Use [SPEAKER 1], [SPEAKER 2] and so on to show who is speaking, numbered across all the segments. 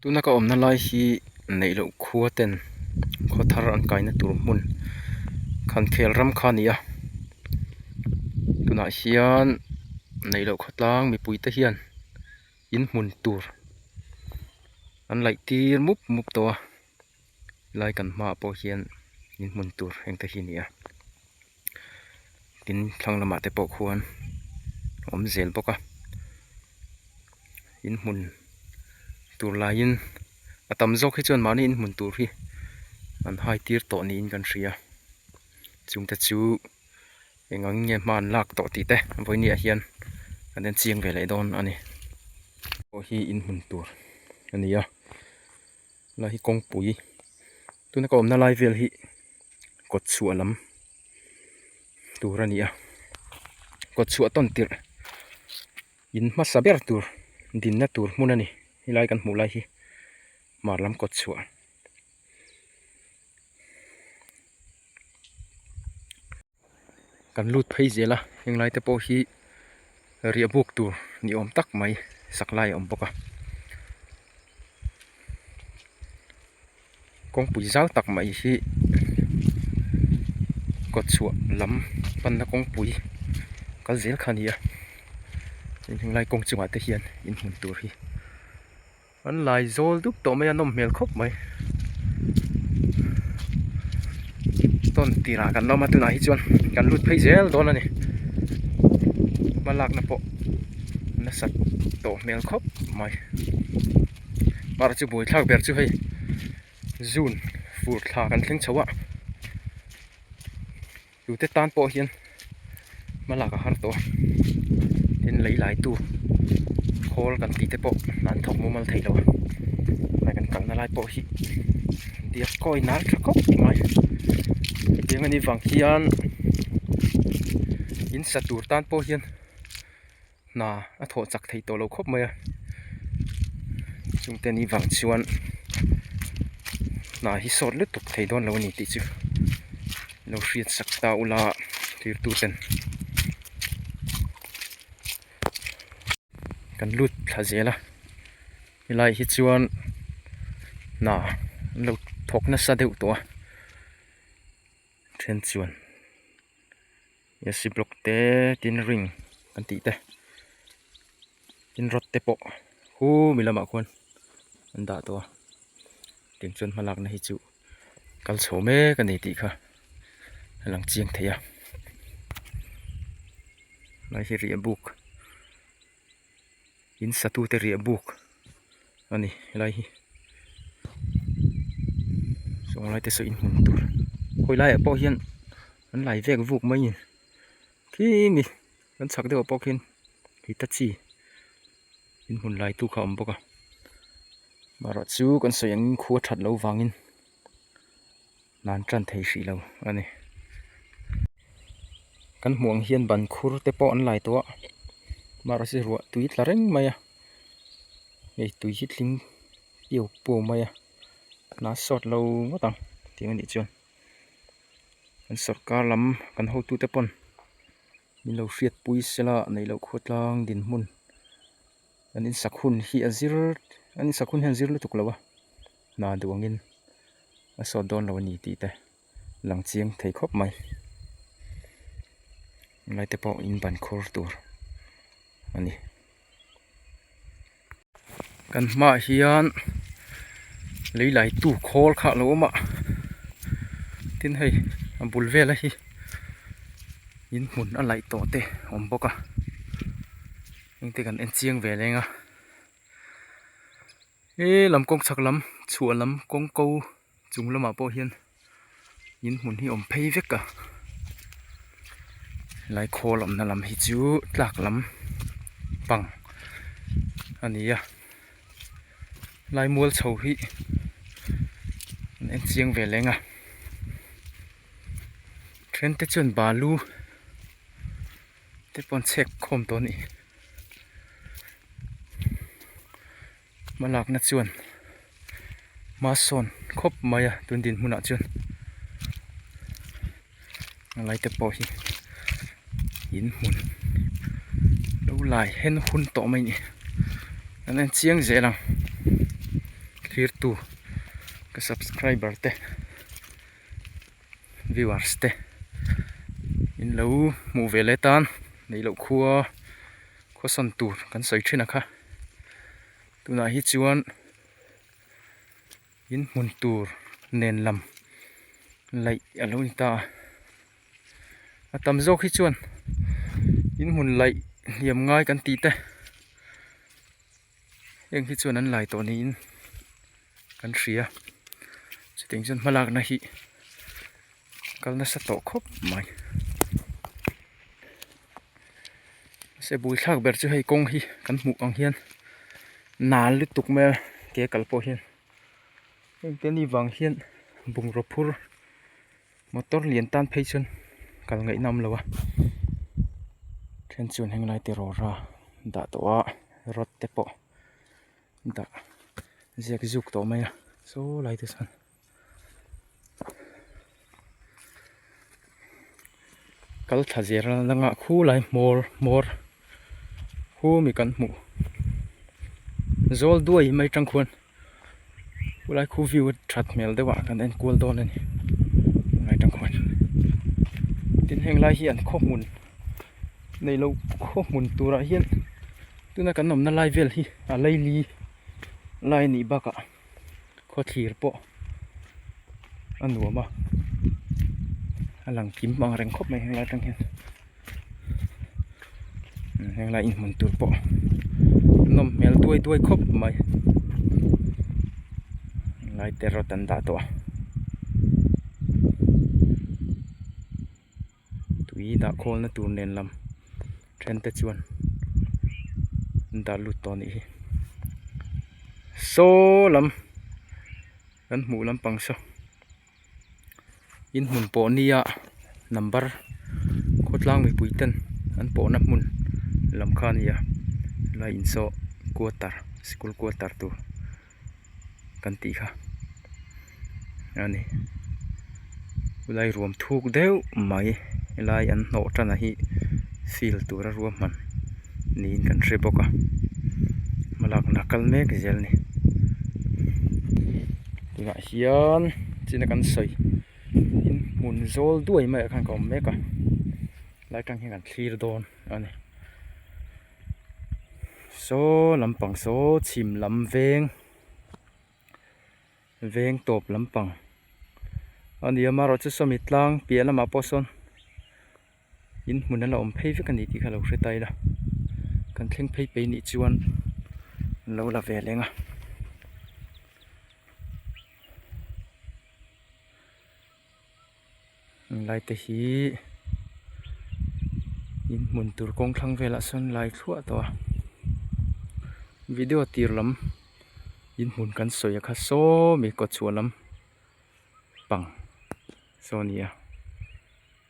[SPEAKER 1] Tuna ka awmna lai hi neih loh khua ten khaw thar an kaina tur hmun khan khel ram kha a ni a tunah hian neih loh khawtlang mipui te hian in hmun tur an laih tir mup mup tawh a helai kan hmaah pawh hian in hmun tur heng te hi a ni a tin thlang lamah te pawh khuan a awm zel bawk a in hmun tur laiin a tam zawk hi chuan mahni in hmun tur hi an hai tir tawh niin kan hria chungte chu eng ang nge hma an lak tawh tih te vawinia hian kan en chiang ve leh dawn a ni pawh hi in hmun tur a ni a helai hi kawngpui tuna ka awmna lai vel hi kawt chhuah lam tur a ni a kawt chhuah tawn tirh in hmasa ber tur dinna tur hmun a ni helai kan hmuh lai hi hmar lam kawt chhuah. Kan lut phei zel a heng lai te pawh hi riah buk tur ni awm tak mai sak lai a awm bawk a kawngpui zau tak mai hi kawtchhuah lam panna kawngpui kal zel kha a ni a henglai kawng chungah te hian inhmun tur hi. An lai zawl dup tawh mai a nawm hmel khawp mai tawn tirah kan la awm a tunah hi chuan kan lut phei zel dawn a ni hma lakna pawh nasat tawh hmel khawp mai mahse chu buaithlak ber chu hei zun fur thla kan thleng chho a. Tute tan pawh hian hma lak a har tawh a tin lei lai tu khawl kan tih te pawh an thawk mumal thei lo a helai kan kalna lai pawh hi diak kawi nal tha khawp mai hetiang anih vang hian in sa tur tan pawh hian. Hna a thawh chak thei tawh lo khawp mai a chungte ni vang chuan hna hi sawt lutuk thei dawn lo a ni tih chu lo hriat sak ta ula thirtu ten kan lut thla zel a helai hi chuan hna an lo thawk nasa deuh tawh a then chuan. AC block te tin ring kan tih te tin rod te pawh khumi lamah khuan an dah tawh a tiang chuan hmalakna hi chu kal chho mek a ni tih kha a lang chiang thei a helai hi riah buk in satu te riah buk a ni helai hi sawng lai te saw in hmun tur khawi laiah pawh hian an lai vek vuk mai a ni khi mi kan chhak deuh ah pawh khian hitachi in hmun lai tu kha a awm bawk a marawh chu kan sawi angin khua that loh vangin nan tan thei hrih lo a ni kan hmuh ang hian ban khur te pawh an lai tawh a mahse ruah tui tla reng mai a hei tui hi tling piau puau mai a hna sawt lo ngawt ang tiang anih chuan kan sawrkar lam kan hotute pawn min lo hriatpui sela neih loh khawtlang dinhmun an insak hun hi a zir an insak hun hian a zir lutuk lo a hna duh angin a sawt dawn lo a ni tih te lang chiang thei khawp mai helai te pawh in ban khur tur a ni kan hmaah hian lei lai tu khawl kha a lo awm a tin hei a bul vela hi in hmun a laih tawh te a awm bawk a heng te kan en chiang ve leng a. He lam kawng chhak lam chhuah lam kawng ko chung lamah pawh hian in hmun hi awm phei vek a helai khawl awmna lam hi chu tlak lam pang a ni a helai mual chho hi an en chiang ve leng a then te chuan balu te pawh an chhek khawm tawh a ni. Hmalakna chuan hma sawn khawp mai a tun dinhmunah chuan a lai te pawh hi in hmun lo lai hen hun tawh mai a ni an en chiang zel ang. Thlirtu ka subscriber te viewers te in lo hmuh ve leh tan neih loh khua khawsawn tur kan sawi thin a kha tunah hi chuan in hmun tur nen lam laih a lo ni ta a a tam zawk hi chuan in hmun laih hniam ngai kan tih te. Heng hi chuan an lai tawh niin kan hria chutiang chuan hmalakna hi kal nasa tawh khawp mai mahse buaithlak ber chu hei kawng hi kan hmuh ang hian nal lutuk mai a ke kal pawh hian heng te ni vang hian bungraw phur Motor lian tan phei chuan kal ngaihna awm lo a then chuan heng lai te rawra dah tawh a rod te pawh dah ziak zuk tawh mai a saw lai te chuan kal thla zel a la nghah khu lai hmawr hmawr khu mi kan hmuh zawl duai mai tang khuan. Khulai khu view a that hmel deuh ah kan en kual dawn a ni ngai tang khuan tin heng lai hi an khaw hmun nei lo khaw hmun turah hian tuna kan awmna lai vel hi a laili lai a nih bakah khaw thlir pawh a nuam a a lang kim ang reng khawp mai heng lai atang hian. Henglai inhmun tur pawh nawm hmel duai duai khawp mai lai te rawt an dah tawh a tui dah khawlna tur nen lam then te chuan an dah lut tawh a nih hi saw lam kan hmuh lampang saw. In hmun pawh nia number khawtlang mipui ten an pawhna hmun lam kha a ni a helai in saw quarter sikul quarter tur kan tih kha a ni helai ruam thuk deuh mai helai an hnawh tan a hi field tura ruahman niin kan hre bawk a hmalakna kal mek zel a ni. Tunah hian china kan sawi in hmun zawl duai maiah khan ka awm mek a lai tang hian kan thlir dawn a ni saw lampang saw chhim lam veng veng tawp lampang a ni a amaherawhchu sawmi tlang piah lamah pawh sawn. In hmun a la awm phei vek a ni tih kha lo hre ta ila kan thleng phei phei nih chuan an lo la ve leng a. Lai te hi in hmun tur kawng thlang velah sawn lai thluah tawh a video tir lam in hmun kan sawi a kha saw mi kawtchhuah lam pang saw a ni a.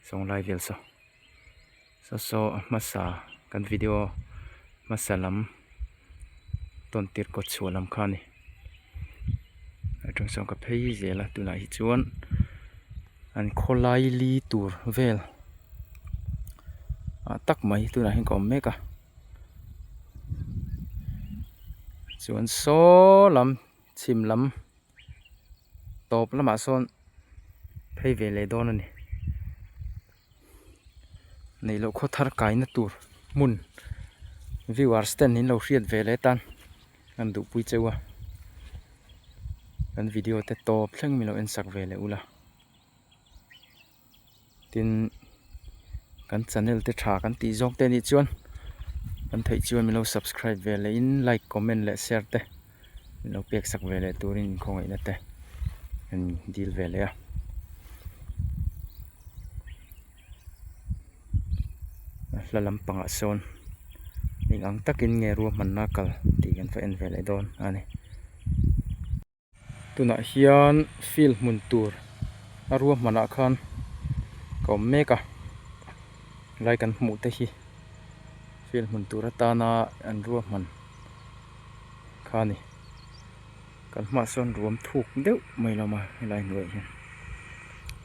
[SPEAKER 1] Sawng lai vel saw saw saw a hmasa kan video hmasa lam tawn tir kawt chhuah lam kha a ni atang sawn ka phei zel a tunah hi chuan an khawlai li tur vel ah tak mai tunah hian ka awm mek a chuan saw lam chhim lam. Tawp lamah sawn phei ve leh dawn a ni. Neih loh khaw thar kaina tur hmun viewers ten in lo hriat ve leh tan an duhpui cheu a. Kan video te tawp thleng min lo en sak ve leh ula. Tin kan channel te tha kan tih zawk te anih chuan kan theih chuan min lo subscribe ve leh in like comment leh share te min lo pek sak ve leh turin inkhawngaihna te an dil ve leh a. A hla lampangah sawn eng ang takin nge ruahmanna kal tih kan va en ve leh dawn a ni. Tunah hian field hmun tur a ruahmanah khan ka awm mek a lai kan hmuh te hi field hmun tur atana an ruahman kha a ni kan hmaah sawn ruam thuk deuh mai lo awm a helai hnuaiah hian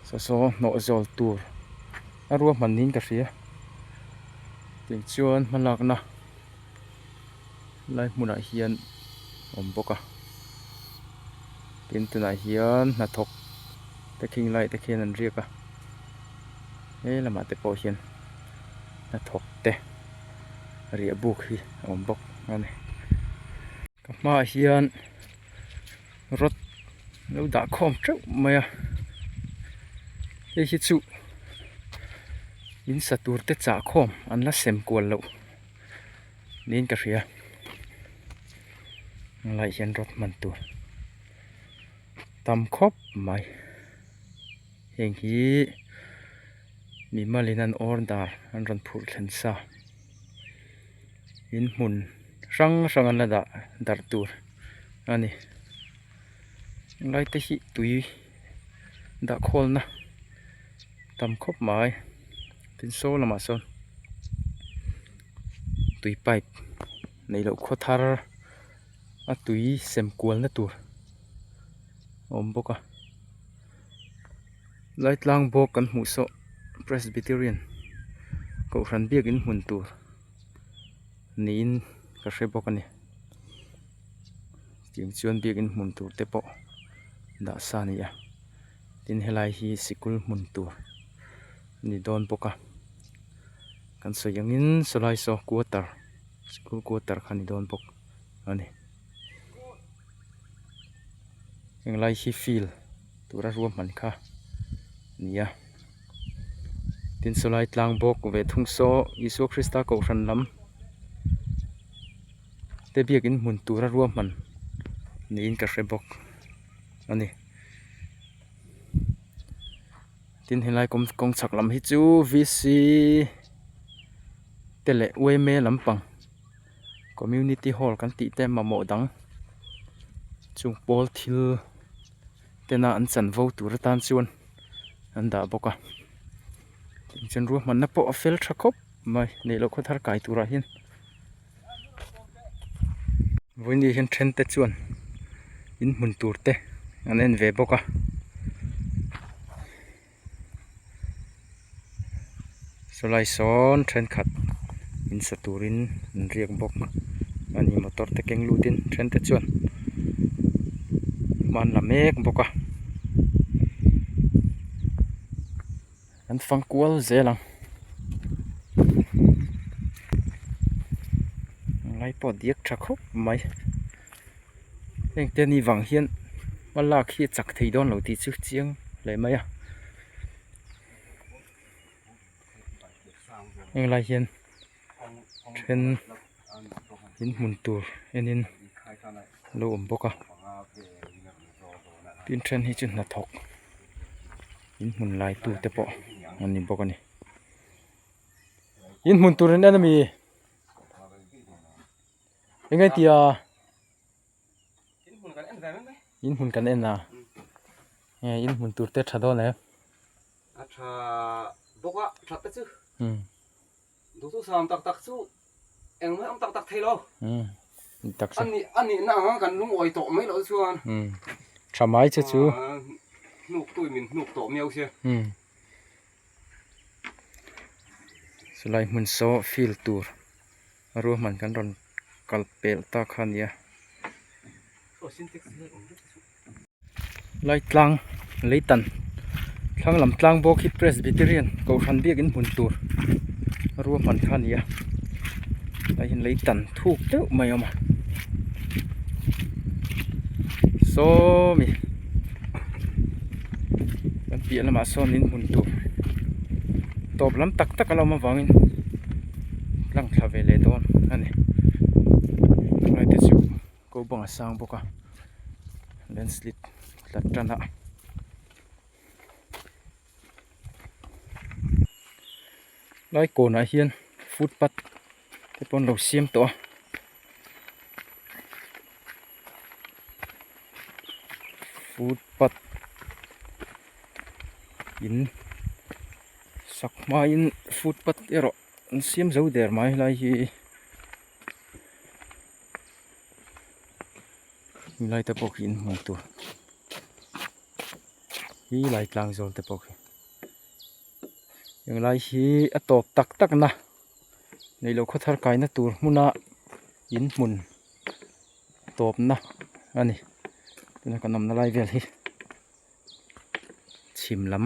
[SPEAKER 1] saw saw hnawh zawl tur a ruahman niin ka hria tichuan hmalakna. Lai hmunah hian a awm bawk a. Tin tunah hian hnathawk te khing lai te khian an riak a he lamah te pawh hian hnathawk te riah buk hi a awm bawk a ni. Ka hmaah hian rod lo dah khawm teuh mai a hei hi chu in sa tur te chah khawm an la sem kual loh niin ka hria helaiah hian rod hman tur tam khawp mai heng hi mimalin an order an rawn phurh thlen sa. In hmun hrang hrang an la dah darh tur a ni helai te hi tui dah khawlna tam khawp mai tin saw lamah sawn tui pipe neih loh khaw thar a tui sem kualna tur a awm bawk a lai tlang bawk kan hmuh saw presbyterian kohhran biakin hmun tur. Niin ka hre bawk a ni tiang chuan biakin hmun tur te pawh dah sa a ni a tin helai hi sikul hmun tur a ni dawn bawk a kan sawi angin sawlai saw quarter sikul quarter kha a ni dawn bawk a ni henglai hi field tura ruahman kha a ni a. Tin sawlai tlang bawk ve thung saw Isua Krista kohhran lam te biakin hmun tura ruahman niin ka hre bawk a ni. Tin helai kawng kawng chhak lam hi chu V C te leh U M A lampang community hall kan tih te mamawh dang chung pawl thil tena an chanvo tur atan chuan an dah bawk a tichuan ruahmanna pawh a fel tha khawp mai neih loh khaw thar kai turah hian vawiin hian then te chuan in hmun tur te an en ve bawk a. Sawlai sawn thenkhat in sa turin an riak bawk a ni motor te keng lutin then te chuan hma an la mek bawk a an fang kual zel ang lai pawh a diak tha khawp mai heng te ni vang hian hma lak hi a chak thei dawn lo tih chu chiang hle mai a. Heng lai hian then in hmun tur enin a lo awm bawk a tin then hi chu hnathawk in hmun lai tu te pawh an ni bawk a ni in hmun tur in en a mi eng nge tia in hmun kan en a in hmun tur te tha dawn em.
[SPEAKER 2] A tha bawk a, that te chu. Duhthusam tak tak chu engmah awm tak tak thei lo.
[SPEAKER 1] Tak
[SPEAKER 2] A nih a nihna anga kan lungawi tawh mai loh chuan.
[SPEAKER 1] Tha mai che chu.
[SPEAKER 2] Hnuk tui min hnuk tawh miau sia.
[SPEAKER 1] Chulai hmun saw field tur a ruahman kan rawn kal pelh ta kha a nia. Lai tlang leitan thlang lam tlang bawk hi Presbyterian kohhran biakin hmun tur ruahman kha a ni a tlai hian leitan thuk deuh mai a awm a sawmi kan piah lamah sawn in hmun tur tawp lam tak tak a la awm avangin lang thla ve leh dawn a ni tunlai te chu. Ko bang a sang bawk a landslip tla tan a lai kawnah hian footpath te pawh an lo siam tawh a footpath in sak hmain footpath erawh an siam zo der mai lai hi. Helai te pawh khi in hmuh tur hi lai tlang zawl te pawh khi helai hi a tawp tak tak na neih loh khaw thar kaina tur hmuna in hmun tawpna a ni. Tuna kan awmna lai vel hi chhim lam.